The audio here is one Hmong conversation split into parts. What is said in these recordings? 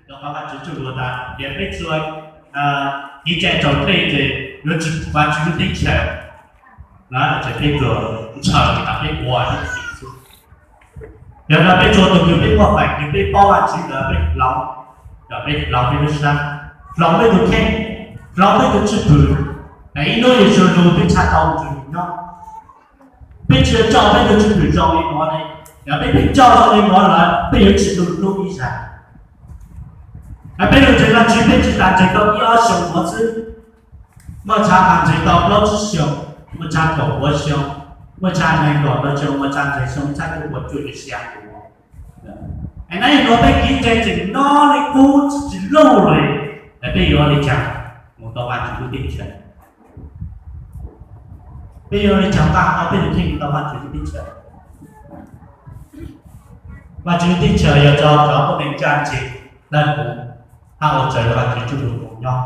Rau qhov Vajtswv tsuj lus tas tias peb txhua kev cai raus dlej ces yuav tsis, Vajtswv lub teb chaws no ces peb tsuas ntshaw tas peb ua xwb. Yog no peb txhua tus yog peb muaj feem yog peb paub Vajtswv lawm peb hloov, yog peb hloov peb lub sab, hloov peb tus kheej, hloov peb tus tswj hwm, es ib hnub Yexus lus peb tshaj tau tus nyob. Peb tsis tso peb tus tswj hwm zoo li no ne, yog peb pheej tso zoo li no lawm peb yuav tsis tu hnub ib zaug. Peb lug ntseeg Vajtswv peb tsis tas ntseeg tau ib ob xyoos no xwb, muaj tshaj mas ntseeg tau plaub tsib xyoos, muaj tshaj kaum pua xyoo, muaj tshaj nees nkaum tau xyoo, muaj tshaj ntseeg xyoo tshaj cuaj pua cuaj caum xya tus. Es nab yog nuav peb kev cai tseem nyob li qub tsis lug li, es peb yuav ua li cas mus tau Vajtswv lub teb chaws? Peb yuav ua li cas npaj tau peb tus kheej mus tau Vajtswv lub teb chaws? Vajtswv lub teb chaws yog rau cov tuab neeg ncaj ncees dawb huv hab ua raws li Vajtswv txuj lug mus nyob.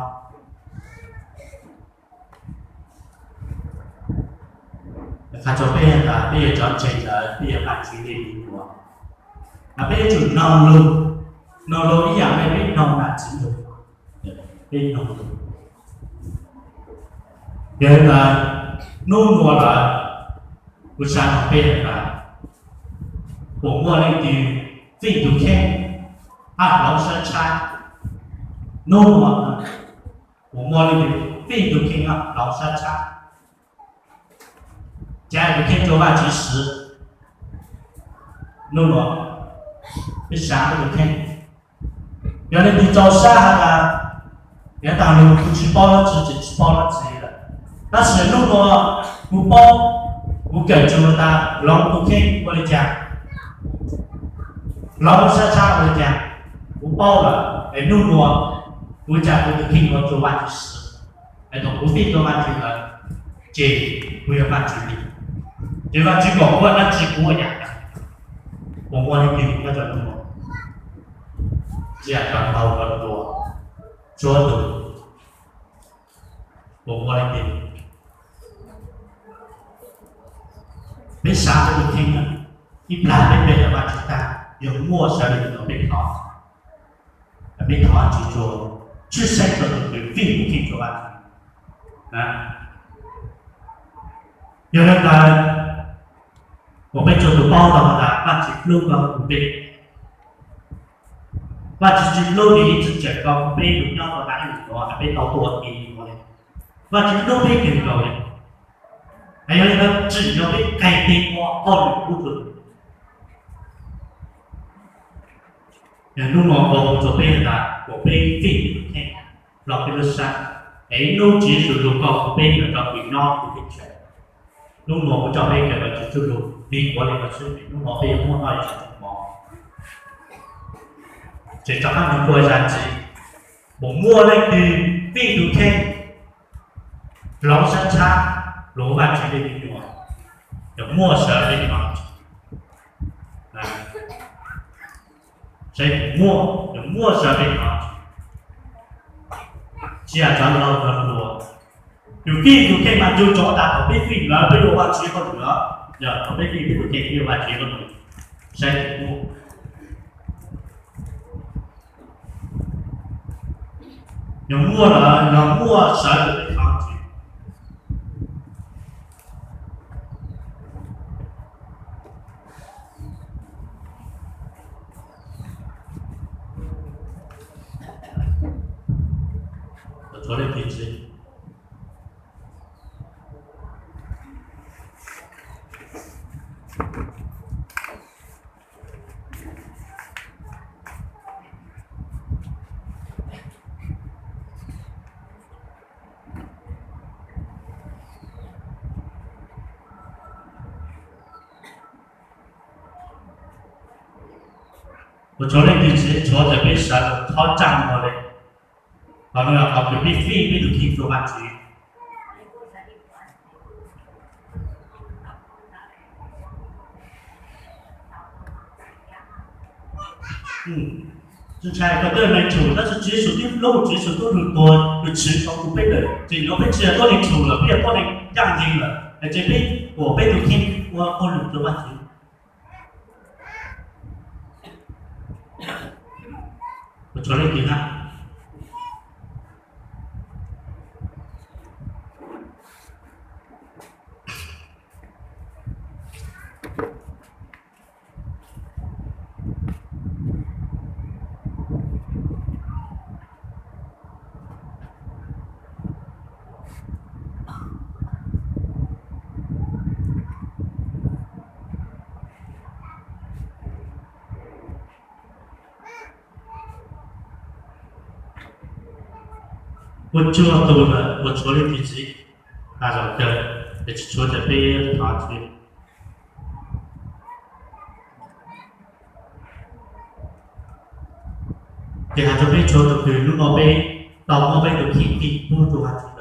Qha rua peb tas peb yog cov ntseeg ntawd peb yog Vajtswv li me nyuam, mas peb yuav tsum noog lug, noog lug ib yam li peb noog nam txiv lug. Peb noog lug. Yog li ntawd, nub nua lawm, kuv xaav noog peb tas puas muaj leej twg fij tus kheej hab hloov sab tshab? Nub nua puas muaj leej twg fij tus kheej hab hloov sab tshab, cav tus kheej rua Vajtswv swv? Nub nua peb xaav peb tus kheej, yog leej twg rau sab has tas, yav tag los kuv tsis paub dlaab tsi, tsis paub dlaab tsi lawm, tab sis nub nua kuv paub, kuv kawm tsum tas hloov tus kheej ua li cas, hloov sab tshab ua li cas, kuv paub lawm, es nub nua kuv cav kuv tus kheej ua rua Vajtswv swv, es thaum kuv fij rua Vajtswv lawm, ces kuv yog Vajtswv li, ces Vajtswv kom kuv ua dlaab tsi kuv ua yam ntawd. Puas muaj leej twg nyob rau nub nua? Tsis yog cov ntau cov hluas, txhua tus. Puas muaj leej twg? Peb xaav peb tus kheej, ib plag peb pe rau Vajtswv tag, yog muaj sawv daws tau peb thov, peb thov Vajtswv rua, tshwj xeeb rua tus kws fij tus kheej rua Vajtswv. Yog li ntawd, kuas peb tsuas tus paub tau tas Vajtswv hlub koj hlub peb. Vajtswv tsis hlub nws yeej tsis tseem tau peb lug nyob rau dab neeg nuav, peb tau tuaj ua ke li nuav li. Vajtswv hlub peb kawg nkaus li. Yog li ntawd tsim nyog peb qee tes ua hauj lwm pub rua nws. Yog nub nua nkaus rua peb tas kuas peb fij tus kheej, hloov peb lub sab, es ib hnub Tswv Yexus lug kom peb yuav rov kws nyob rua teb chaws. Nub nua kuv coj peb kawm Vajtswv txuj lug li kuv le no xwb, nub nua peb yuav muaj noj yuav tsau mov. Ces rov qab moog dlua zag ntxiv, puas muaj leej twg fij tus kheej, hloov sab tshab, hloov Vajtswv le me nyuam? Yog muaj sawv peb no, saib puas muaj, yog muaj sawv peb no. Tsis yog cov laug cov hluas, yus fij tus kheej mas yus tsuas tas thaum peb fij lawm peb yuav ua Vajtswv hauj lwm. Yog thaum peb fij peb tus kheej peb yuav Vajtswv hauj lwm, saib puas muaj. Yog muaj lawm, yog muaj sawv peb qhov ntxiv. Tshuav leej twg tsis? Ua tshuav leej twg tsis? Tshuav ces peb sawv daws txhob tsaaj muag li. Qhov no yog qhov kws peb fij peb tus kheej rua Vajtswv. Tsis ntshai koj twb yog neeg tshum, tab sis Tswv Yexus twb hlub, Tswv Yexus twb lug tuag lug tshwv tau kuv peb lawm, ces nov peb tsis yog tuab neeg tshum lawm, peb yog tuab neeg ncaj ncees lawm, ces peb kuas peb tus kheej ua hauj lwm rua Vajtswv. Tso leej twg hab? Ua tsuag tus lawm, ua tsuag leej twg txiv? Has zaum kawg, es tsis tshua ces peb thov tsis. Ces has rua peb tsuag tus kws hnub no peb tau muab peb tus kheej tig pub rua Vajtswv.